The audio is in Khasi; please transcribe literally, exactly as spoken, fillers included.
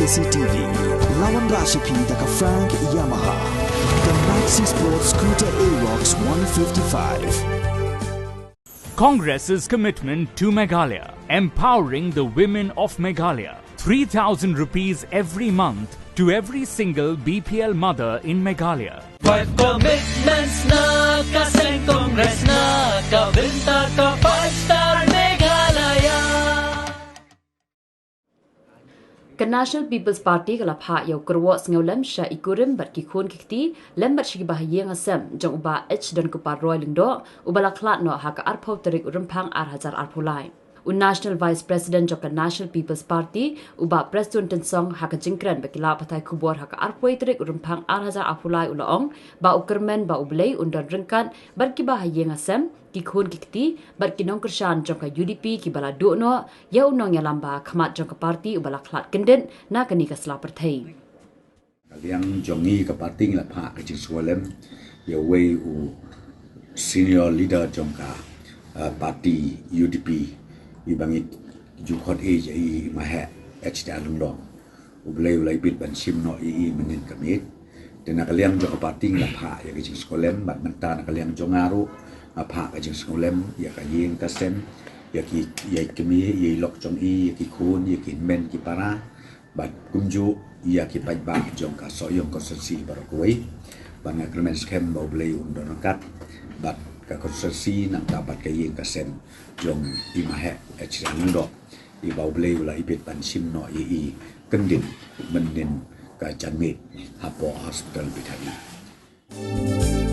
C T V. Lawan Rashapi da ka Frank Yamaha. The Maxi Sport Scooter Aerox one fifty-five. Congress's commitment to Meghalaya, empowering the women of Meghalaya. Three thousand rupees every month to every single B P L mother in Meghalaya. Five commitments na ka seng Congress na ka bynta ka five star Meghalaya. Ka National People's Party ka la phah ïa u kyrwoh sngewlem sha i kurim bad ki khun ki kti lem bad sha ki bahaïing hasem jong u Bah H Donkupar Roy Lyngdoh, uba la khlad noh ha ka arphew tarik u Rymphang ar hajar arphew lai. U National Vice President jong ka National People's Party, u Bah Prestone Tynsong, ha ka jingkren bad ki lad pathai khubor ha ka arphew tarik u Rymphang ar hajar arphew lai u la ong ba u kyrmen ba U Blei un don ryngkat bad ki bahaïing hasem, ki khun ki kti bad ki nongkyrshan jong ka U D P kiba la duh noh ïa u nongïalam ba ha khmat jong ka party uba la khlad kyndit na kane ka sla pyrthei. Ka liang jong ngi ka party ngi la phah ka jingsngewlem ïa uwei u senior leader jong ka, uh, party U D P, i ba ngi ju khot ïa i, i Maheh H D R Lyngdoh. U Blei u la ïa peit ban shim noh ïa i mynnin ka miet. Te na ka liang jong ka party ngi la phah ïa ka jingsngewlem, bad mynta na ka liang jong nga ruh nga phah ka jingsngewlem ïa ka ïing ka sem, ïa ki, ïa i kmie, ïa i lok jong i, ïa ki khun, ïa ki hynmen ki para, bad kumjuh ïa ki paidbah jong ka Sohiong constituency baroh kawei. Bad nga kyrmen skhem ba U Blei un don ryngkat bad ka constituency nangta bad ka ïing ka sem jong i Maheh H D R Lyngdoh, i ba U Blei u la ïa peit ban shim noh ïa i kyndit mynnin ka janmiet hapoh hospital Bethany.